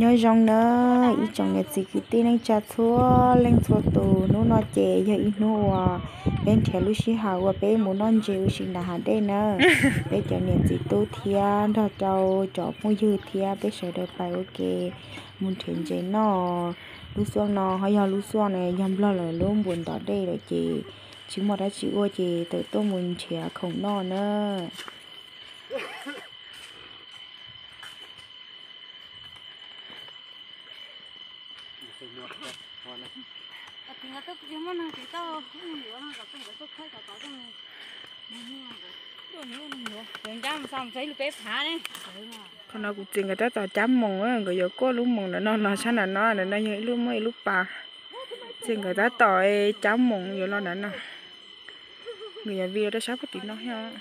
Nyob zoo nawb ib tsoom niam txiv kwv tij neej tsa txhua leej txhua tus, hnub no ces yog ib hnub uas peb nrhiav lub sij hawm uas peb mus noj ntses ua si nram hav dej nawb. Peb cov niam txiv tub thiab nrog rau cov phooj ywg thiab peb sawv daws pais ua ke mus nrhiav ntses noj. Lub xuaj no ho yog lub xuaj na yog nplog lawv lub npuas ntov dej lawm ces tsis muaj dab tsi ua ces tawm tuaj mus nrhiav khoom noj na. Qhov no kuv txiv nkawd tab tom cab moos, nkawd yuav kuaj lub moos ntawm no los sab nram no, ntawm no yog ib lub muaj ib lub pas. Txiv nkawd tab tom cab moos yuav los ntawm no. Nkawd yuav vij rau sab puag tim no thiab.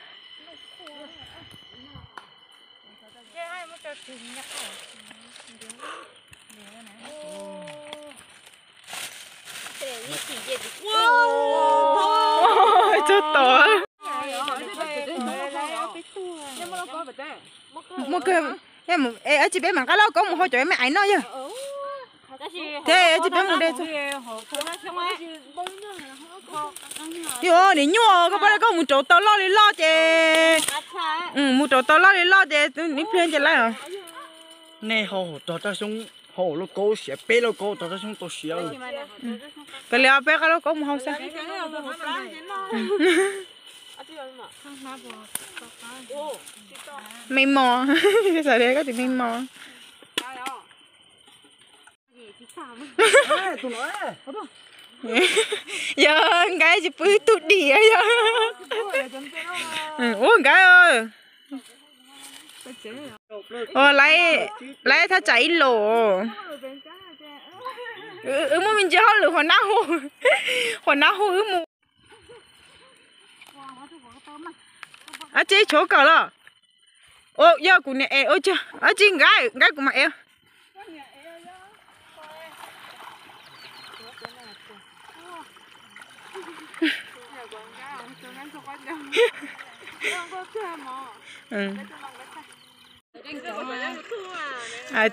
Txog tom. Muaj kawg, ib tsam peb mam nqa lauj kaub mus hau cov me aiv noj yog. Thiab ib tsam peb mus de txog. Yog nim nyuaj koj pab koj mus rauv taws loj li loj ces, mus rauv taws loj li loj ces ib pliag ces lawm. Nej hau hauv rog raj xyoob, hau hauv lauj kaub siav, peb lauj kaub rog raj xyoob tau siav. Kav liam peb nqa lauj kaub mus hau xwb. Me mos, xav tias koj tus me mos. Yog nkaib tsis pw tug dim yog. Ua nkaib. Laib thaj tsam ib los. Wb muaj me ntsis hauj lwm hauv nab hu, hauv nab hu wb mus. Ab tsi tshuav kawm los. Yog kuv niam ev ua tsi, ab tsi nkaib, nkaib kuv mam ev.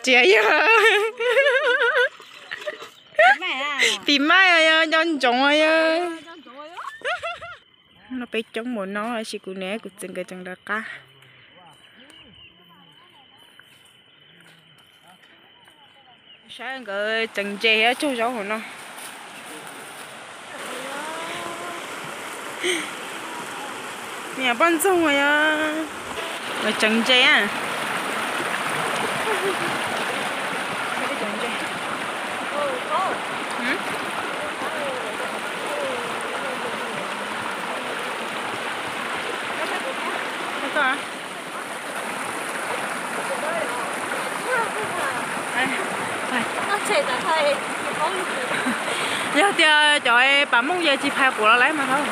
Tsis yog, tis maij yog nco ntsoov yog. No peb coob npaum no tab sis kuv niam kuv txiv nkawd tseem lawv qab. Saib nkawd tseev ntses thiab tsaug zaub hauv no. Me nyuam poj ntxoog yog tseev ntses. Yog tias cov pam mooj ces tsis phais quav los lawm mas thaub.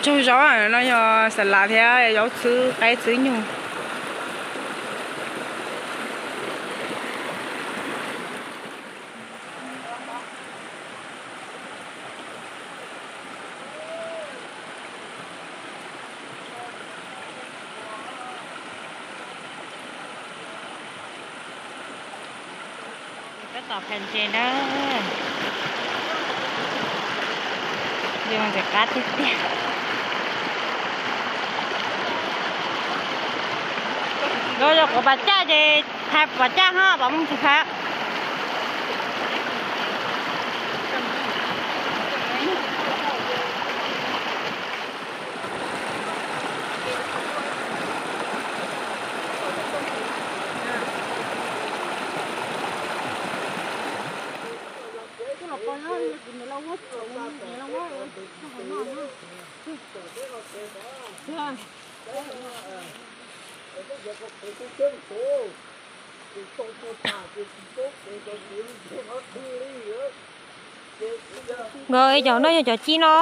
Tsaug zaub no yog xas lav thiab zaub txhwb qaib txwb nyuj. Tab tom phais ntses na. Zoo ntxim qab tiag tiag. Nkawd yog quav pas caj ces phais pas caj ho, pas mooj tsis phais. Nkawd cov no yog cov ci no.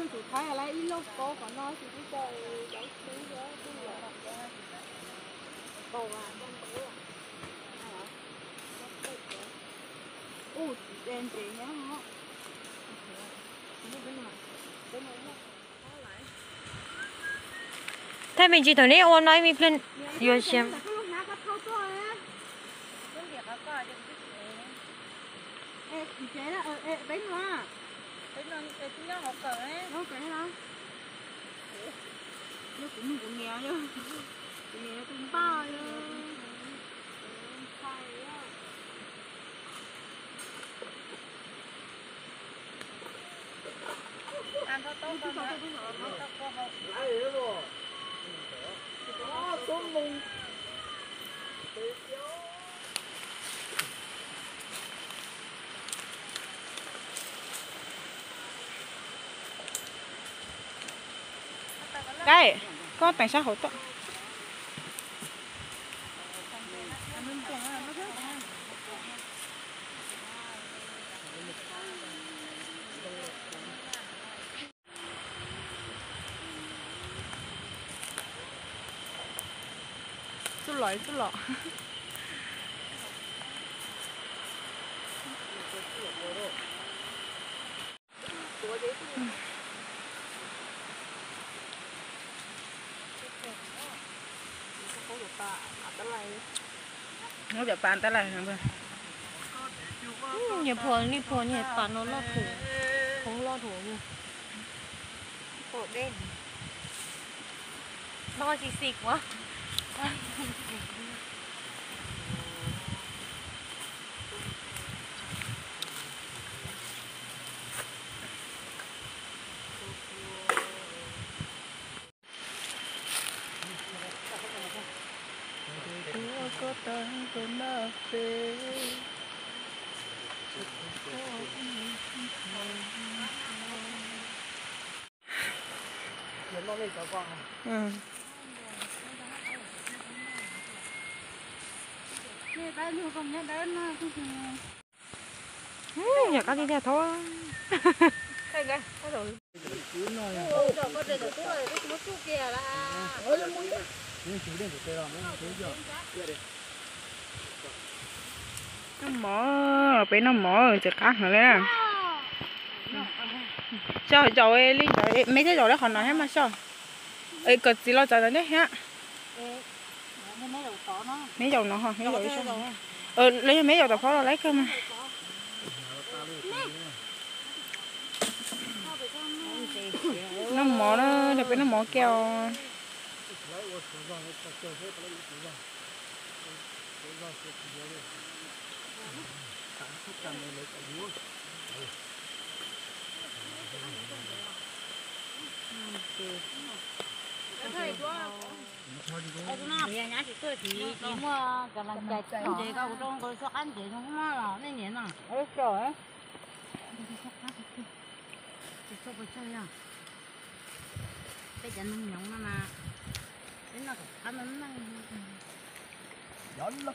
Tus Thaib lawv ib lub kaub qhov no tsis tau cov xwb, twb los ua tsis de ntses nyob. Thaij me ntsis thaum neb ua no ib me pliag yuav siav. Dai, koj teem sab hauv tuaj. Txuj lom, txuj lom. Nyias phua, nej phua nyias pas no loj thuam, hoob loj thuam. Pom dej no xis xis kuv. Yog qab tiag tiag thov. Noj mov, peb noj mov tsis qab heev li. Xyov zaum li, me thiab zaum li qhov no thiab mas xyov. Kom txiv los txog ntawm nej thiab. Me zaum no, me zaum, lawv yog me zaum tom phab los laib kawg mas. Noj mov na, peb noj mov kiag os. Muaj kas las cais txog ntses ko kuv rau nqaws txog qab ntses no los nej niam no. Peb cov neeg nyoov no mas, peb noj kom qab no neej. Tam sim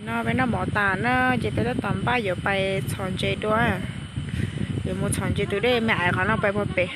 no peb noj mov tas na ces peb tab tom npaj yuav pais txhos ntses dua. Yuav mus txhos ntses tus dej me aiv qhov no pais puag pem.